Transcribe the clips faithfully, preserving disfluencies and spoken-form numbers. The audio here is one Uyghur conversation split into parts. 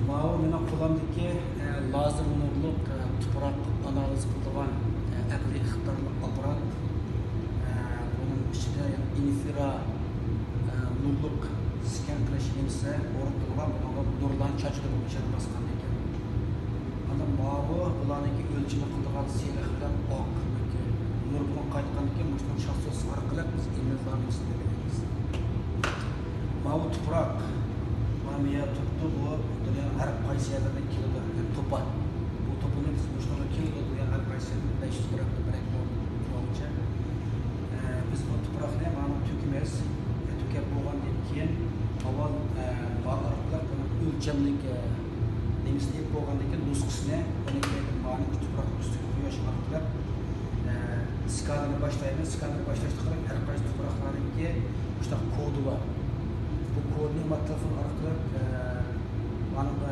ماۋۇ مېنىڭ قولۇمدىكى، ئە، لازېر نۇرلۇق، ئە، تۇپراق ئانالىز قىلىدىغان، ئە، ئەقلىي ئىقتىدارلىق ئاپپارات. ئە، بۇنىڭ ئىچىدە ئىنفرا، ئە، نۇرلۇق سكان قىلىش نېمىسى ئورنىتىلغان، بۇنىڭغا نۇرلارنى چاچىدۇ بۇ مىشەننى باسقاندىن كېيىن. ئاندىن ماۋۇ بۇلارنىڭكى ئۆلچىمى قىلىدىغان سېرىق بىلەن ئاق نۇر بۇلۇڭ قايتقاندىن كېيىن مۇشۇنىڭ چاسوسى ئارقىلىق بىز ئېمىللارنى بېسىپ بېرىمىز. ماۋۇ تۇپراق، مانا بۇ يەر تۇرۇپتۇ، بۇ دۇنيانىڭ ھەر قايسى يەرلىرىدىن كېلىدۇ، يەنى توپا. بۇ توپىنى بىز مۇشۇنىڭغا كېلىدۇ، دۇنيانىڭ ھەر قايسى يەرلىرىدىن بەش يۈز گرامدىن بىرەر كىلو بولغۇچە. ئە، بىز بۇ تۇپراقنى مانا تۆكىمىز. ئە، تۆكۈپ بولغاندىن كېيىن ئاۋۋال، ئە، بار ئارقىلىق بۇنىڭ ئۆلچەملىك، ئە، نېمىسىنى ئېلىپ بولغاندىن كېيىن نۇسخىسىنى ئۇنى كېيىن مانا مۇشۇ تۇپراقنىڭ ئۈستىگە قويۇش ئارقىلىق، ئە، سكانېرنى باشلايمىز. سكانېرنى باشلاشتىن قېيىن ھەر قايسى تۇپراقلارنىڭكى مۇشۇنداق كودى بار. بۇ كودنى ما تېلېفون ئارقىلىق، ئە، مانا بۇ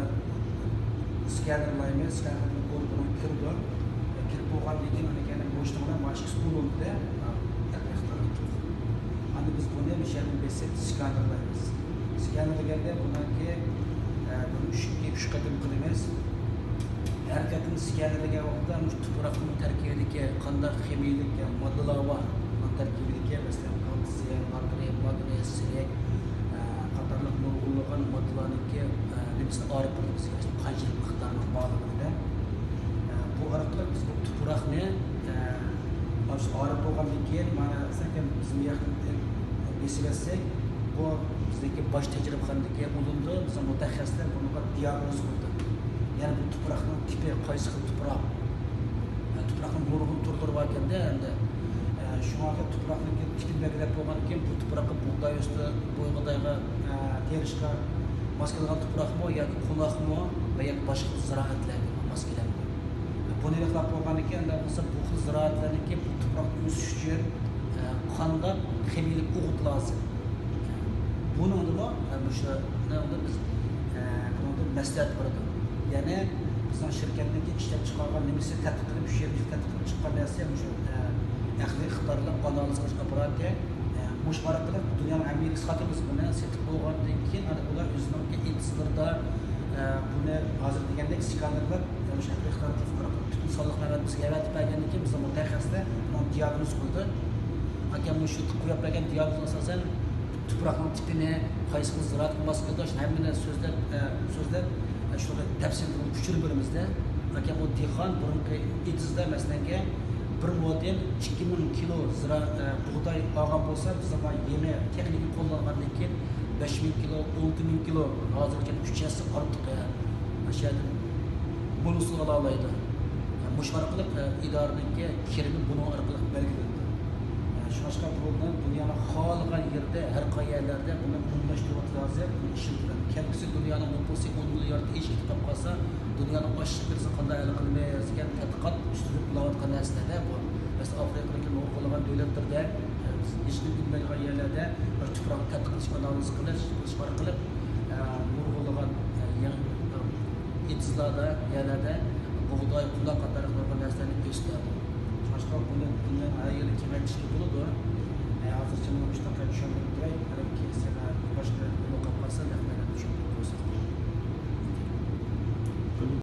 سكانېرلايمىز. سكانېرنىڭ كودى بۇنىڭ كىرىدۇ. ئە، كىرىپ بولغاندىن كېيىن ئۇنى يەنە بوشلۇقىدا مانا ئىككىسى ئۇلىنىدۇ. ئەندى بىز بۇنى مۇشۇ يەردىن بېسىپ سكانېرلايمىز. سكانېرلىگەندە بۇنىڭكى، ئە، بۇنى ئۈچكە ئۈچ قېتىم قىلىمىز. ھەر قېتىم سكانېرلىگەن ۋاقىتتا مۇشۇ تۇپراقنىڭ تەركىبىدىكى قانداق خىمىيىلىك ماددىلار بار، ئۇنىڭ تەركىبىدىكى، مەسىلەن، كالتسىي، ناترىي، ماگنىي، سىنك، ئە، قاتارلىق نۇرغۇنلىغان ماددىلارنىڭكى، ئە، نېمىسىنى ئايرىپ بىلىمىز، قانچىلىك مىقدارنىڭ بارلىقىنى. ئە، بۇ ئارقىلىق بىز بۇ تۇپراقنى، ئە، ئارىپ بولغاندىن كېيىن، مانا، سەكەن بىز بۇ ياقتىن بېسىۋەتسەك، بۇ بىزنىڭكى باش تەجرىبىخانىدىكى ئۇلىنىدۇ، بىزنىڭ مۇتەخەسسىسلەر بۇنىڭغا دىئاگنوز قويىدۇ. يەنى بۇ تۇپراقنىڭ تىپى قايسى خىل تۇپراق؟ تۇپراقنىڭ نۇرغۇن تۈرلىرى باركەندە، ئەمدى، ئە، شۇڭا تۇپراقنىڭ تىپىنى بەلگىلەپ بولغاندىن كېيىن، بۇ تۇپراققا بۇغداي ئۆستۈرۈپ، بۇغدايغا، ئە، تېرىشقا ماس كېلىدىغان تۇپراقمۇ ياكى قوناقمۇ ۋە ياكى باشقا زىرائەتلەرگە ماس كېلەمدۇ؟ بۇنى ئېنىقلاپ بولغاندىن كېيىن، ئۇنداق بولسا، بۇ خىل زىرائەتلەرنىڭكى بۇ تۇپراقتا ئۆسۈش ئۈچۈن، ئە، قانداق خىمىيىلىك ئوغۇت لازىم؟ بۇنىڭدىمۇ، ئە، مۇشۇ، بۇنىڭدا بىز، ئە، بۇنىڭدا مەسلىھەت بېرىدۇ. يەنى بىزنىڭ شىركەتنىڭكى ئىشلەپچىقارغان نېمىسى تەتقىق قىلىپ، شۇ يەردە تەتقىق قىلىپ چىققان نەرسە مۇشۇ، ئە، ئەقلىي ئىقتىدارلىق ئانالىز قىلىش ئاپپاراتى. ئە، مۇشۇ ئارقىلىق دۇنيانىڭ ھەممە يېرىگە ساتىمىز بۇنى. سېتىپ بولغاندىن كېيىن، ئاندىن ئۇلار ئۆزىنىڭكى ئېتىزلىرىدا، ئە، بۇنى ھازىر دېگەندەك سكانېرلاپ، ئە، مۇشۇ ئەقلىي ئىقتىدارلىق ئاپپاراتنى پۈتۈن سانلىقلارنى بىزگە ئەۋەتىپ بەرگەندىن كېيىن، بىزنىڭ مۇتەخەسسىسلەر بۇنىڭ دىئاگنوز قويىدۇ. ئاكام مۇشۇ قويۇپ بەرگەن دىئاگنوز ئاساسەن تۇپراقنىڭ تىپىنى، قايسى خىل زىرائەتكە ماس كېلىدۇ، شۇ ھەممىنى سۆزلەپ، ئە، سۆزلەپ، ئە، شۇنى تەپسىلىي بىر كۆچۈرۈپ بېرىمىزدە. ئاكام ئۇ دېھقان بۇرۇنقى ئېتىزدا، مەسىلەنكى، بىر مودېل ئىككى مىڭ كىلو زىرا-، ئە، بۇغداي ئالغان بولسا، بىز مانا يېڭى تېخنىكا قوللانغاندىن كېيىن بەش مىڭ كىلو، ئالتە مىڭ كىلو، ھازىرغىچە ئۈچ ھەسسە ئارتۇق، ئە، ئاشۇ يەردىن بونۇسلار ئالالايدۇ. مۇشۇ ئارقىلىق، ئە، ئىدارىنىڭكى كىرىمى بۇنىڭ ئارقىلىق بەلگىلىنىدۇ. ئە، شۇڭلاشقا بۇ دۇنيانىڭ خالىغان يېرىدە، ھەر قايسى يەرلەردە بۇنى ئومۇملاشتۇرۇۋاتىدۇ ھازىر، بۇنى ئىشلىتىدۇ. كەلگۈسى دۇنيانىڭ نوپۇسى ئون مىلياردتىن ئېشىپ كېتىپ قالسا، دۇنيانىڭ ئاشلىق كىرىزىسىنى قانداق ھەل قىلىمىز دېگەن تەتقىقات ئۈستىدە بولۇۋاتقان نەرسىلەردە بۇ. مەسىلەن، ئافرىقىدىكى نۇرغۇنلىغان دۆلەتلەردە، ئە، بىز ھېچنېمە بىلمەيدىغان يەرلەردە بىر تۇپراقنى تەتقىق قىلىش، ئانالىز قىلىش، قىلىش ئارقىلىق، ئە، نۇرغۇنلىغان، ئە، يېڭى، ئېتىزلاردا، يەرلەردە بۇغداي، قوناق قاتارلىق نۇرغۇن نەرسىلەرنى ئۆستۈرىدۇ. شۇڭلاشقا بۇنى، بۇنى ھەر يىلى كېڭەيتىشكە بولىدۇ. ئە، ھازىرچە مانا مۇشۇنداق چۈشەندۈرۈپ بېرەي. بەلكى سەن باشقا بىر قالسا، نەق مەيداندا چۈشەندۈرۈپ قويساق.